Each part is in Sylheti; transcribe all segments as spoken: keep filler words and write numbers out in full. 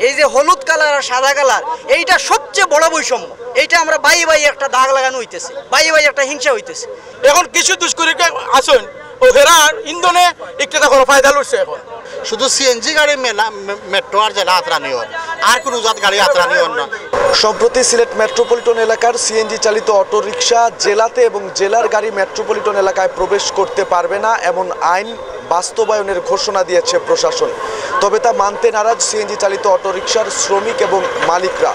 এই যে হলুদ কালার আর সাদা কালার, এইটা সবচেয়ে বড় বৈষম্য। এইটা আমরা বাই বাই একটা দাগ লাগানো হইতেছে, বাই বাই একটা হিংসা হইতেছে। এখন কিছু দুষ্কৃতিকারী আছইন, ও হেরা ইন্ধনে ইকটা করে ফায়দা লইছে এখন। শুধু সিএনজি গাড়ি মেলা, মে-, মেট্রো আর জেলা আতরানি অর, আর কোনো জাত গাড়ি আতরানি অর না। সম্প্রতি সিলেট মেট্রোপলিটন এলাকার সিএনজি চালিত অটোরিকশা জেলাতে এবং জেলার গাড়ি মেট্রোপলিটন এলাকায় প্রবেশ করতে পারবে না, এমন আইন বাস্তবায়নের ঘোষণা দিয়েছে প্রশাসন। তবে তা মানতে নারাজ সিএনজি চালিত অটোরিকশার শ্রমিক এবং মালিকরা।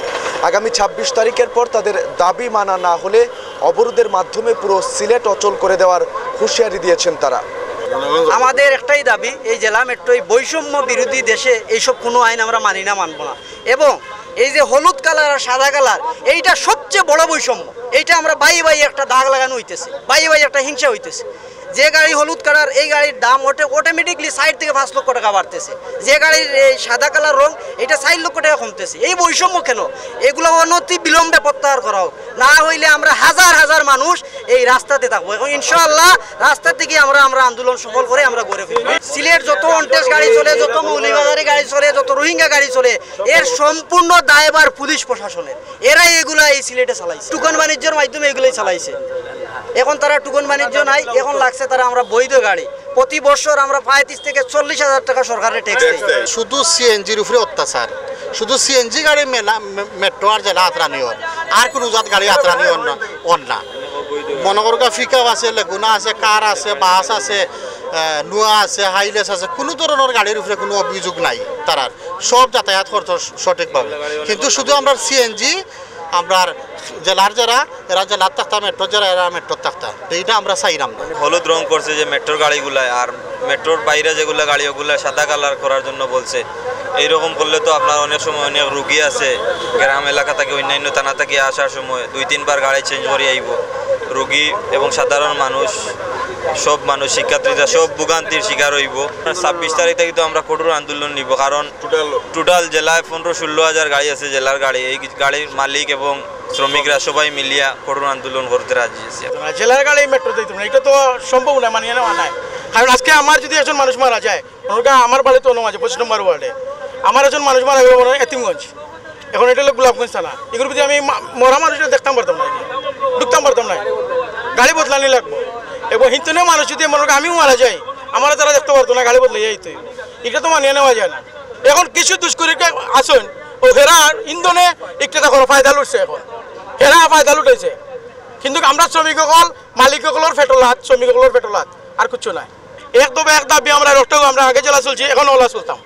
আগামী ছাব্বিশ তারিখের পর তাদের দাবি মানা না হলে অবরোধের মাধ্যমে পুরো সিলেট অচল করে দেওয়ার হুঁশিয়ারি দিয়েছেন তারা। আমাদের একটাই দাবি, এই জেলা মেট্রো এই বৈষম্য বিরোধী দেশে এইসব কোনো আইন আমরা মানি না, মানব না। এবং এই যে হলুদ কালার আর সাদা কালার, এইটা সবচেয়ে বড় বৈষম্য। এইটা আমরা বাই বাই একটা দাগ লাগানো হইতেছে, বাই বাই একটা হিংসা হইতেছে। যে গাড়ি হলুদ কালার, এই গাড়ির দাম অটো-, অটোমেটিকলি চাইর থেকে পাঁচ লক্ষ টাকা বাড়তেছে। যে গাড়ির এই সাদা কালার রং, এটা চাইর লক্ষ টাকা কমতেছে। এই বৈষম্য কেন? এগুলো অনতি বিলম্বে প্রত্যাহার করা হোক, না হইলে আমরা হাজার হাজার মানুষ এই রাস্তাতে থাকবো। এখন ইনশাআল্লাহ রাস্তা থেকে আমরা, আমরা আন্দোলন সফল করে আমরা গড়ে ফিরবো। সিলেট যত অনটেক্স গাড়ি চলে, যত মৌলভীবাজারি গাড়ি চলে, যত রোহিঙ্গা গাড়ি চলে, এর সম্পূর্ণ দায়ভার পুলিশ প্রশাসনের। এরাই এগুলা এই সিলেটে চালাইছে, টোকন বাণিজ্যর মাধ্যমে এগুলাই চালাইছে। এখন তারা টোকন বাণিজ্য নাই, এখন লাগছে তারা আমরা বৈধ গাড়ি। প্রতি বছর আমরা পঁয়ত্রিশ থেকে চল্লিশ হাজার টাকা সরকারের ট্যাক্স দেই। শুধু সিএনজির উপরে অত্যাচার, শুধু সিএনজি গাড়ি মেলা, মে-, মেট্রো আর জেলা আতরানি অর, আর কোনো জাত গাড়ি আতরানি অর না, অর না। মনে করুক, পিকআপ আছে, লেগুনা আছে, কার আছে, বাস আছে, আহ, নোয়া আছে, হাইলেস আছে, কোনো ধরনের গাড়ির উপরে কোনো অভিযোগ নাই তারার। সব যাতায়াত করতো সঠিকভাবে। কিন্তু শুধু আমরা সিএনজি, আমরা জেলার যারা, এরা জেলার থাকতা, মেট্রোর যারা, এরা মেট্রোর থাকতা। তো এইটা আমরা চাইলাম না। হলুদ রং করছে যে মেট্রোর গাড়িগুলায়, আর মেট্রোর বাইরে যেগুলা গাড়ি, ওগুলা সাদা কালার করার জন্য বলছে। এইরকম করলে তো আপনার অনেক সময় অনেক রুগী আছে, গ্রাম এলাকা থেকে অন্যান্য থানা থেকে আসার সময় দুই তিনবার গাড়ি চেঞ্জ করে আইব। রুগী এবং সাধারণ মানুষ, সব মানুষ, শিক্ষার্থীরা, সব ভোগান্তির শিকার হইব। ছাব্বিশ তারিখ থেকে তো আমরা কঠোর আন্দোলন নিব, কারণ টোটাল জেলায় পনেরো ষোলো হাজার গাড়ি আছে, জেলার গাড়ি। এই গাড়ির মালিক এবং শ্রমিকরা সবাই মিলিয়া কঠোর আন্দোলন করতে রাজি আছি। না, জেলার গাড়ি মেট্রো দিতাম না, এটা তো সম্ভব না, মানিয়ে নেওয়া নাই। কারণ আজকে আমার যদি একজন মানুষ মারা যায়, মনে করি আমার বাড়ি তো অন্য মাঝে পঁচিশ নম্বর ওয়ার্ডে, আমার একজন মানুষ মারা গেল মনে হয় এতিমগঞ্জ, এখন এটা হলো গোলাপগঞ্জ থানা। এগুলো যদি আমি মা-, মরা মানুষটা দেখতাম পারতাম না, ঢুকতাম পারতাম না, গাড়ি বদলানি লাগবো। এবং হিন্দু মানুষ যদি মনে করি আমিও মারা যাই, আমার তারা দেখতে পারতো না, গাড়ি বদলে যাইতো। এটা তো মানিয়ে নেওয়া যায় না। এখন কিছু দুষ্কৃতিকারী আছইন, ও হেরা ইন্ধনে একটা করে ফায়দা লুটছে, এখন হেরা ফায়দা লুটাইছে। কিন্তু আমরা শ্রমিক অকল, মালিক অকলর পেটর লাত, শ্রমিক অকলর পেটর লাত, আর কিচ্ছু নাই। এক দফা এক দাবি আমরা রক্ত, আমরা আগে যেলা চলছি, এখন ওলা চলতাম।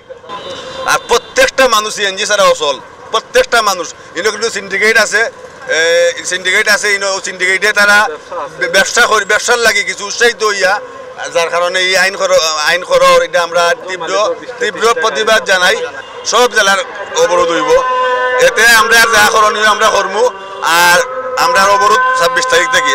আর প্রত্যেকটা মানুষ সিএনজি ছাড়া অচল, প্রত্যেকটা মানুষ। ইনো কিন্তু সিন্ডিকেট আছে, এ, সিন্ডিকেট আছে, ইনো সিন্ডিকেটে তারা বে-, ব্যবসা করি, ব্যবসার লাগি কিছু উৎসাহিত হইয়া, যার কারণে এই আইন কর-, আইন করর, এটা আমরা তীব্র, তীব্র প্রতিবাদ জানাই। সব জেলার অবরোধ হইব, এতে আমরা যা করণীয় আমরা করমু। আর আমরা অবরোধ ছাব্বিশ তারিখ থেকে।